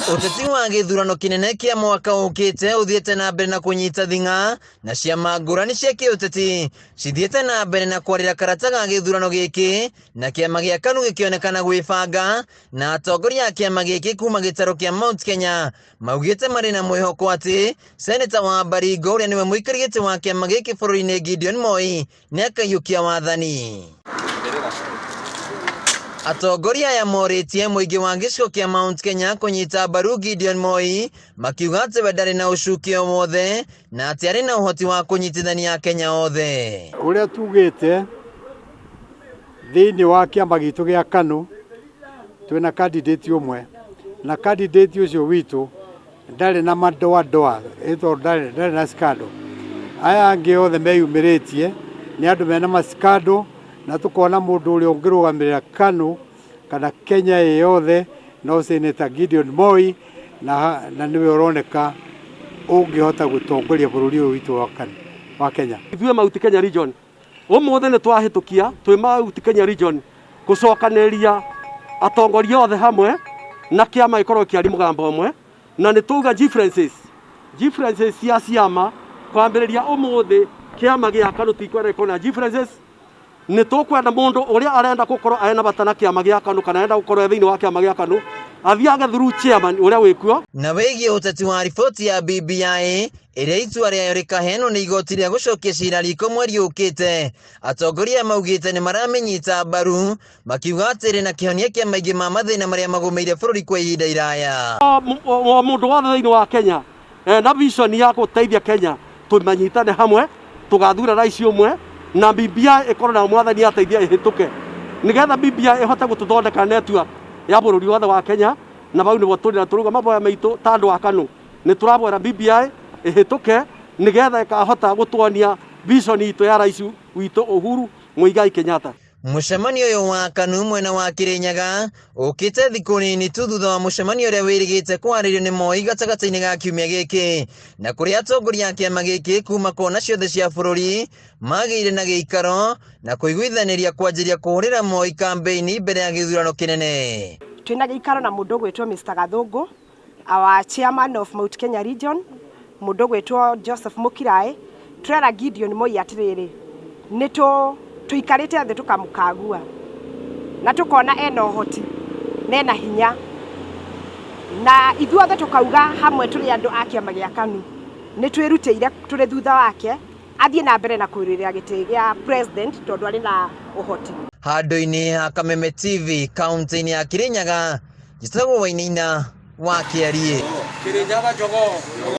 Ũteti wa gĩthurano kĩnene kĩa mwaka ũkĩte ũthiĩte na mbere na kũnyita thing'a na ciama ngũrani cia kĩũteti cithiĩte na mbere na kwarĩra karata ga gĩthurano gĩkĩ na kĩama gĩa KANU gĩkĩonekana gwĩbanga na atongoria a kĩama gĩkĩ kuma gĩtarũ kĩa Mount Kenya maugĩte marĩ na mwĩhoko atĩ seneta wa Baringo ũrĩa nĩwe mũikari gĩtĩ wa kĩama gĩkĩ bũrũri-inĩ Gideon Moi nĩakaiyũkia wathani. Atongoria aya morĩtie mũingĩ wa gĩcigo kĩa Mount Kenya kũnyita mbaru Gideon Moi makiuga atĩ we ndarĩ na ũcuke o wothe na atĩ arĩ na ũhoti wa kũnyitithania Akenya othe. Ũrĩa tugĩte thĩinĩ wa kĩama gitũ gĩa KANU twĩna candidate ũmwe na candidate ũcio witũ ndarĩ na madoadoa ĩtondũ ndarĩ na scandal. Aya angĩ othe meyumĩrĩtie nĩ andũ mena ma scandal na tũkona mũndũ ũrĩa ũngĩrũgamĩrĩra KANU kana Kenya ĩ yothe no Senator Gideon Moi na nĩwe ũroneka ũngĩhota gũtongoria bũrũri ũyũ witũ wa KANU wa Kenya. Ithuĩ Mount Kenya Region ũmũthĩ nĩ twahĩtũkia twĩ Mount Kenya Region gũcokanĩrĩria atongoria othe hamwe na kĩama gĩkorwo kĩari mũgambo ũmwe na nĩ tauga differences cia ciama kwambĩrĩria ũmũthĩ kĩama gĩa KANU tikwenda gĩkorwo na differences. Nĩ tũkwenda mũndũ ũrĩa arenda gũkorwo arĩ na bata na kĩama gĩa KANU kana arenda gũkorwo e thĩinĩ wa kĩama gĩa KANU athiage through chairman ũrĩa wĩkuo. Na wĩgiĩ ũteti wa riboti ya BBI ĩrĩa itua rĩayo rĩkaheanwo nĩ igoti rĩa gũcokia cira riko mweri ũkĩte, atongoria maugĩte nĩ maramĩnyita mbaru makiuga atĩ ĩrĩ na kĩhonia kĩa maingĩ ma mathĩna marĩa magũmĩire bũrũri kwa ihinda iraya. O mũndũ wothe thĩinĩ wa Kenya na vision ya gũteithia Kenya tũmanyitane hamwe tũgathura rais ũmwe na BBI ĩkorwo na mwathani ateithia ĩhĩtũke nĩgetha BBI ĩhote gũtũthondeka network ya bũrũri wothe wa Kenya na bau nĩbo tũrĩ na tũrauga maboya maitũ ta andũ a KANU nĩ tũraboera BBI ĩhĩtũke nĩgetha ĩkahota gũtuonia vision itũ ya rais witũ Uhuru Muigai Kenyatta. Mũcemanio ũyũ wa KANU mwena wa Kirinyaga ũkĩte thikũ nini tu thutha wa mũcemanio ũrĩa wĩrĩgĩte kwarĩrio nĩ Moi gatagatĩ-inĩ ga kiumia gĩkĩ na kũrĩa atongoria a kĩama gĩkĩ kuma kona ciothe cia bũrũri magĩire na gĩikaro na kũiguithanĩria kwanjĩrĩria kũhũrĩra Moi kambĩini mbere ya gĩthurano kĩnene. Twĩna gĩikaro na mũndũ ũgwĩtwo Mr. Gathũngũ, our chairman of Mount Kenya Region, mũndũ ũgwĩtwo Joseph Mũkiraĩ. Tũrera Gideon Moi atĩrĩrĩ, nĩ tũikarĩte thĩ tũkamũkagua na tũkona ena ũhoti na ena hinya na ithuothe tũkauga hamwe tũrĩ andũ a kĩama gĩa KANU nĩ twĩrutĩire tũrĩ thutha wake athiĩ na mbere na kũrũĩrĩra gĩtĩ gĩa president tondũ arĩ na ũhoti. Handũ-inĩ ha Kameme TV kaunti-inĩ ya Kirinyaga, njĩtagwo Wainaina wa Kĩariĩ. Kirinyaga jogoo.